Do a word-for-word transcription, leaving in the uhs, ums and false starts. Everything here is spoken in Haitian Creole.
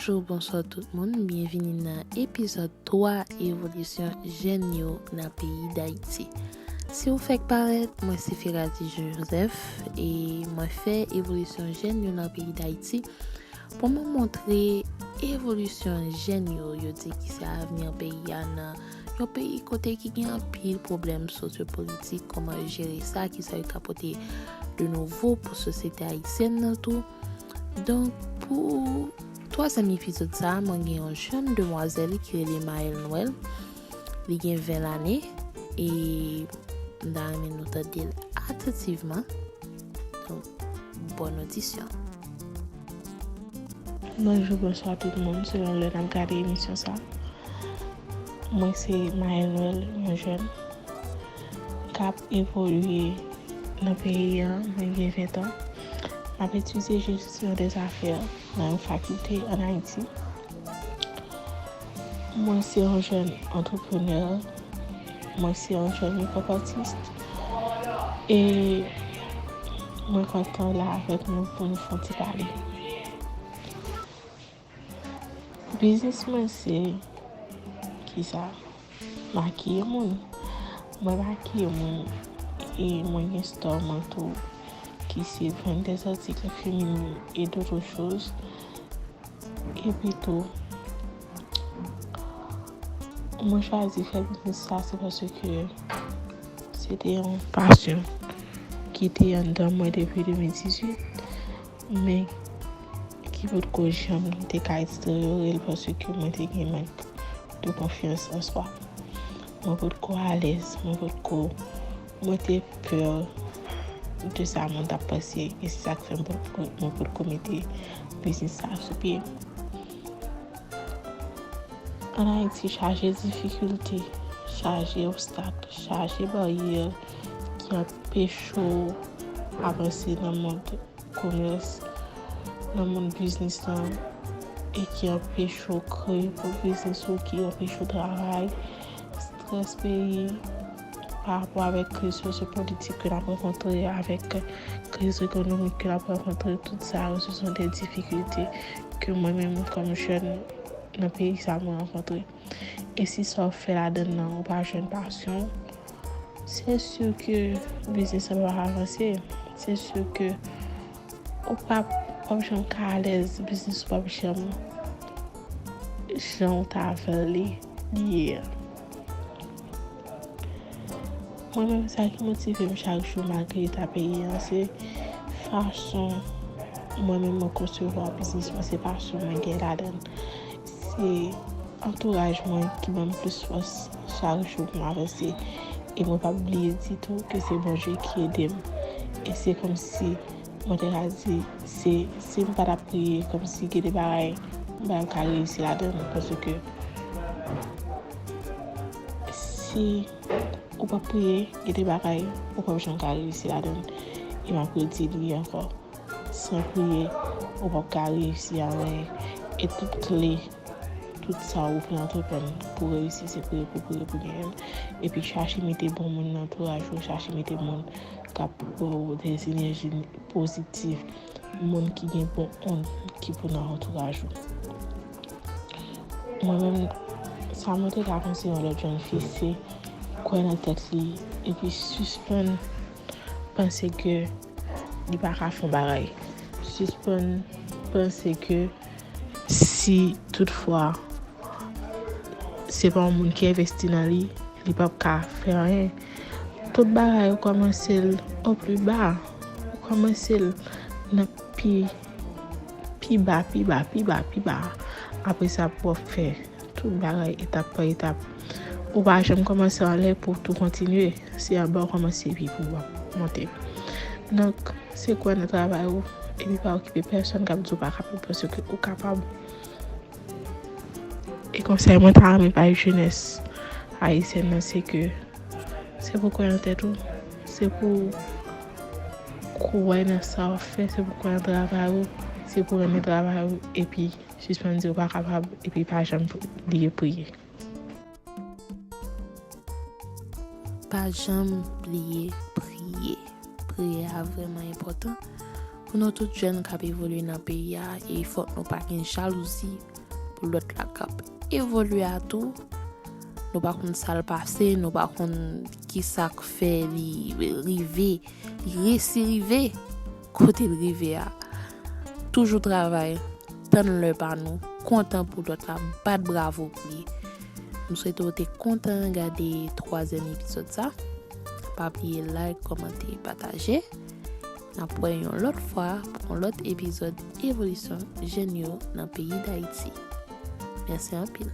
Bonjou, bonswa tout moun, byenvini nan epizòd twa evolisyon jèn yo nan peyi Dayiti. Si w fèk parèt, mwen se Ferati Joseph e mwen fè evolisyon jèn yo nan peyi Dayiti pou mwen montre evolisyon jèn yo, yo di ki se avni peyi a nan yon peyi kote ki gen anpil pwoblèm sosyopolitik, kòman yo jere sa, ki sa yo ka pote de nouvo pou sosyete ayisyèn nan tou. Donk, pou twazyèm epizòd sa a, mwen gen yon jèn demwazèl ki rele Maëlle Noël. Li gen ven lane e m ta renmen nou tande l atantivman. Donk, bòn odisyon. Bonjou, bonswa tout moun, selon lè n ap gade emisyon sa. Mwen se Maëlle Noël, yon jèn k ap evolye nan peyi a. Mwen gen ven tan. M ap etidye jesyon dèzafè nan yon fakilte ann Ayiti. Mwen se yon jèn antreprenè. Mwen se yon jèn makeup artist. E mwen kontan la avèk nou pou nou fè yon ti pale. Biznis mwen se kisa? Makiye moun. Mwen makiye moun e mwen gen store mwen tou ki se vann dèzartik feminen e dòt choz. Epi tou, mwen chwazi fè biznis sa se paske se te yon pasyon ki te anndan mwen depi de mil dizuit, men ki potko janm te ka eksplore l paske mwen te gen mank de konfyans an swa. Mwen potko alèz, mwen potko, mwen te pè de sa moun t ap panse, e se sa k fè mwen potko, mwen potko mete biznis sa sou pye. Ann Ayiti chaje difikilte, chaje obstak, chaje baryè ki anpeche w avanse nan mond komès, nan mond biznis lan, e ki anpeche w kreye pwòp biznis ou, ki anpeche w travay. Strès peyi pa rapò avèk kriz sosyopolitik ke n ap rankontre, avèk kriz ekonomik ke n ap rankontre, tout sa yo, se son de difikilte ke mwen menm kòm jèn nan peyi sa mwen rankontre. E si sa w fè ladan l nan ou pa jwenn pasyon, se si ke biznis lan p ap avanse. Se si ke ou p ap, p ap janm ka alèz, biznis ou p ap janm jan ou ta vle li ye a. Mwen menm, sa ki motive m chak jou malgre eta peyi an, se fason mwen menm mwen konsevwa biznis mwen, se pasyon mwen gen ladan l. Se antouraj mwen ki ban m plis fòs chak jou pou m avanse. E mwen p ap bliye ditou ke se Bondye ki ede m. E se kòmsi mwen te ka di, se, si m pa t ap priye, kòmsi gen de bagay m pa t ap ka reyisi ladan l, paske si ou p ap priye, gen de bagay ou p ap janm ka reyisi ladan l. E m ap redi li ankò, san priye, ou p ap ka reyisi anyen. E tout kle, tout sa ou vle antreprann pou reyisi, se priye pou priye pou genyen l. Epi chache mete bon moun nan antouraj ou, chache mete moun k ap ba w de enèji pozitif, moun ki gen bon onn ki pou nan antouraj ou. Mwen menm, sa mwen te ka konseye yon lòt jèn fi, se kwè nan tèt li, epi sispann panse ke li pa ka fè yon bagay. Sispann panse ke si toutfwa se pa yon moun ki envesti nan li, li p ap ka fè anyen. Tout bagay ou kòmanse l o pli ba. Ou kòmanse l nan pi, pi ba, pi ba, pi ba, pi ba. Apre sa, pou w ap fè tout bagay etap pa etap. Ou pa janm kòmanse anlè pou w tou kontinye. Se anba w kòmanse epi pou w ap monte. Donk, se kwè nan travay ou, epi pa okipe pèsonn k ap di w pa kapab, paske ou kapab. E konsèy mwen ta renmen bay jenès ayisyèn nan, se ke se pou kwè nan tèt ou, se pou kwè nan sa w ap fè, se pou kwè nan travay ou, se pou renmen travay ou, epi sispann di w pa kapab, epi pa janm bliye priye. Pa janm bliye priye. Priyè a vrèman enpòtan pou nou tout jèn k ap evolye nan peyi a, e fòk nou pa gen jalouzi pou lòt la k ap evolye a tou. Nou pa konn sa l pase, nou pa konn ki sa k fè li rive, li resi rive kote l rive a. Toujou travay, tann lè pa nou, kontan pou lòt la, bat bravo pou li. M swete w te kontan gade twazyèm epizòd sa. Pa bliye like, kòmante, pataje. N ap wè yon lòt fwa pou yon lòt epizòd evolisyon jèn yo nan peyi Dayiti. Mèsi anpil.